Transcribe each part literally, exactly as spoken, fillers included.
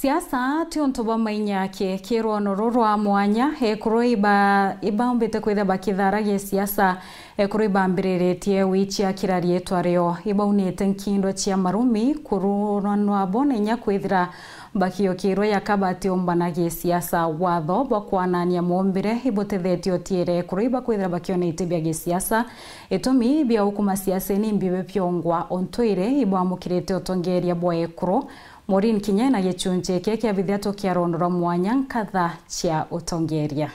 Siasa ti untu bwa mainyaki. Kirwono ruru rwa mwanya, ekuru iba-, ibaumbite kwithira bakithara gisiasa. Ekuru ibambiriritie wichia kira riitwa rio. Ibaunite nkindo cia marumi kururanwa bo na inya kwithira bakiukirwe yaka batiumbana gisiasa. Watho bwa kwanania muumbire ibutethetie utiire ekuru iba kwithira bakiona iti bia gisiasa. Itumi bia ukuma siasene imbibe biongwa untu iri ibwamukirite utongeria bwa ekuru. Maureen Kinya na gichunchi kia kiabithia tukiarondora mwanya nkatha cia utongeria.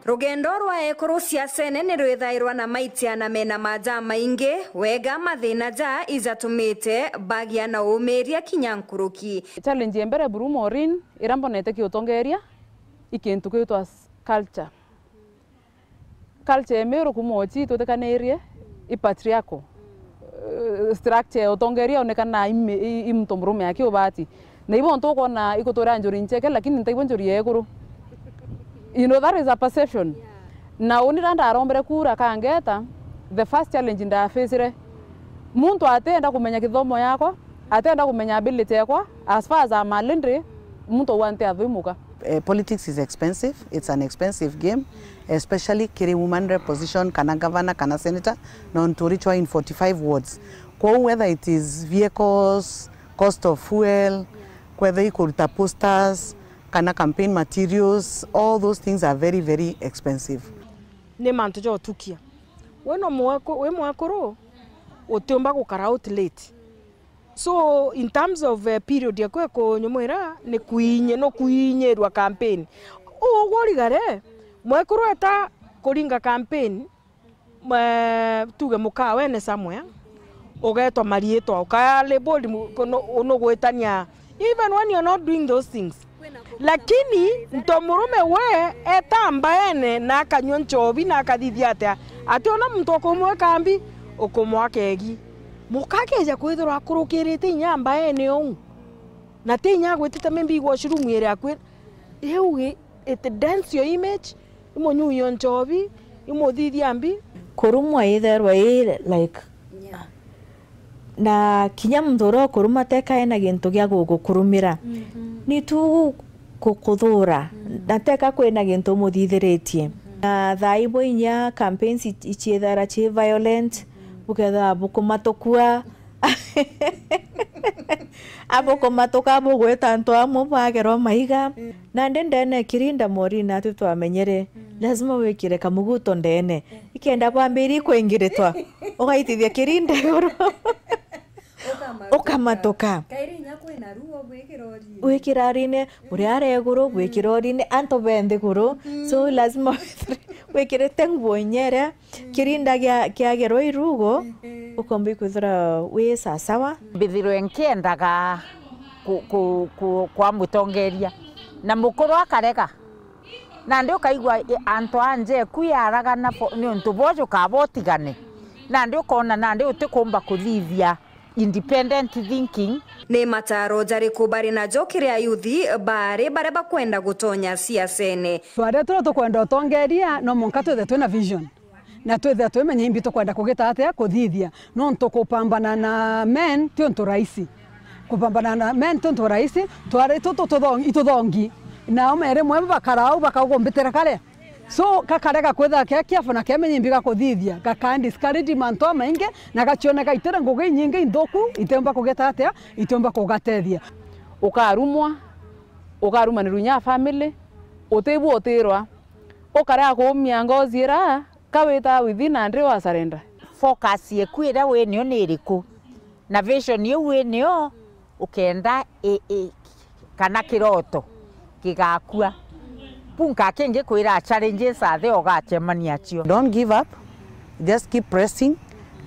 Rugendo rwa ekuru siasene ni rwithairwa na maitia na mena maja maingi, wega mathina ja ijatumite bagia na uumiria kinya nkuruki. Challenge ya mbere buru Maureen, ira mbonete kiutongeria, i kintu kiitwa s-, culture. Culture ya Meru kuma uchi itwitikanirie i patriarchal, eh, structure ya utongeria onekana i mi-, i, i muntu murume aki ubati. Na ibo ntu ukona ikutwira njuri ncheke, lakini ntaigua njuri ya ekuru. You know, that is a perception. Na uni ra ndarombere kura kangeta, the first challenge ndafacire, muntu atenda kumenya kithomo yakwa, atenda kumenya ability yakwa, as far as I'm a lady, muntu uu anti athuimuka. Eh, politics is expensive, it's an expensive game, especially kiri woman rep position, kana governor, kana senator, nontu urichwa in forty-five wards. Kwou whether it is vehicles, cost of fuel, kwethira ikuruta posters, kana campaign materials, all those things are very, very expensive. Ni mantu ja utukia. We no mweku-, wi mwekuru, utiumba gukara out late. So, in terms of, eh, period yaku ya kunyumwira, ni kuinyi-, no kuinyirwa campaign. Uu ugurigare, mwekuru eta kuringa campaign, mwe-, tuge mukawene somewhere, ugetwa mariitwa, uka labeled mu-, kunu-, unugwitania, even when you're not doing those things. Lakini nto murume we eta mbaene na akanyua nchobi na akathithia atia, ationa muntu ukumwika mbi, ukumwaka egi. Muka akeja kwithirwa akurukirite inya mbaene uu, na ti inya agwitite maybe washroom iri akwi-, iu i-, it dents your image, imunyuyo nchobi, imuthithia mbi. Kurumwa itherwa i like, na kinya muntu uria ukuruma teka ena gintu gia gugukurumira, ni tu gukuthura, na teka kwina gintu umuthithiritie. Na thaa imwe inya campaigns i-, iciithara ci violent, bukethira bukumatukua, abukumatuka bugwita antu amwe bagerwa maiga. Nandi ndene kirinda Maureen atu twamenyere, lazima wikire kamuguto ndene. Ikenda bwambirie kwingiritwa, ugaitithia kirinda iguru. Ukamatuka. Kairi inya kwina ruo gwikira urine. Gwikira urine, uria ari iguru, gwikira urine, antu be nthiguru. So lazima wikirite nguo inya iria kirinda gia-, kiagerwa irugo, ukomba ikwithira wi sasawa. Mbithirwe nkiendaga ku-, ku-, ku-, kwa mutongeria, na mukuru akarega. Nandi ukaigua i-, antu a nja eku yaragana fo-, niuntu bwoju kaba utigane. Nandi ukona nandi utikumba kuthithia independent thinking. Ni mataro jariku bari najo kiri ayuthi bari baria bakwenda gutonya siasene? Twaria turia tukwenda utongeria, no mwanka twithe twina vision. Na twithira twimenya imbi tukwenda kugita atia kuthithia, nontu kupambana na men ti untu rahisi. Kupambana na men ti untu rahisi, twari tutu tuthongi, ituthongi. Nao meri mwe bakara au bakaugumbitira kare. So, gakarega kwithira ke careful na kemenya imbi gakuthithia, gaka discourage mantu amaingi, na gacioneka itire ngugi inyingi inthuku, itiumba kugita atia, itiumba kugatethia. Ukarumwa, ukarumanirwa inya family, utibua utirwa, ukarega kuumia ngozi ira, ka wita within and wa surrender. Focus yeku iria winio ni iriku? Na vision iu winio ukenda i, i, kana kiroto gigakua? Bunka kingi kwira challenges athe ugacemania cio. Don't give up, just keep pressing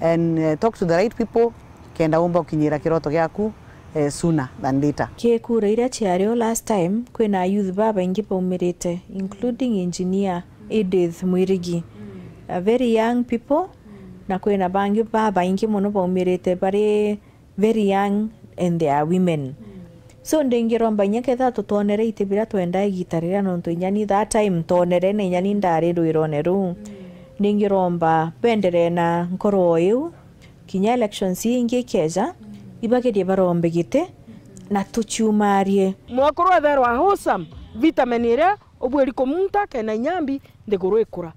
and, uh, talk to the right people, kenda umba ukinyira kiroto giaku, eh, sooner than later. Ki kura iria ciario last time, kwina youth babaingi baumirite, including engineer Edith Mwirigi. A very young people, na kwina bangi babaingi mono baumirite bari very young and they are women. So ndingiromba inya ketha tutonere iti biria twenda igita riria, nontu inya ni that time ntonere na inya ni ndari rwirone ruu. Ndingiromba benderee na nkoro iu, kinya elections ii ingi ikeja, ibagerie barombe giti na tuciumarie. Mwekuru etherwa wholesome, vitamin iria ubwiri kumunta kena inyambi nthiguru ikura.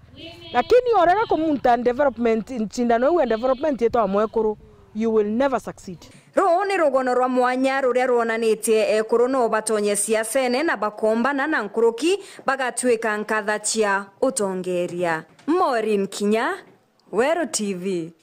Lakini orega kumunta development, ncindano iu ya development itwa mwekuru, you will never succeed. Ruu ni rugono rwa mwanya ruria rwonanitie ekuru no batonye siasene na bakombana na nkuruki bagatuika nkatha cia utongeria. Maureen Kinya, Weru T V.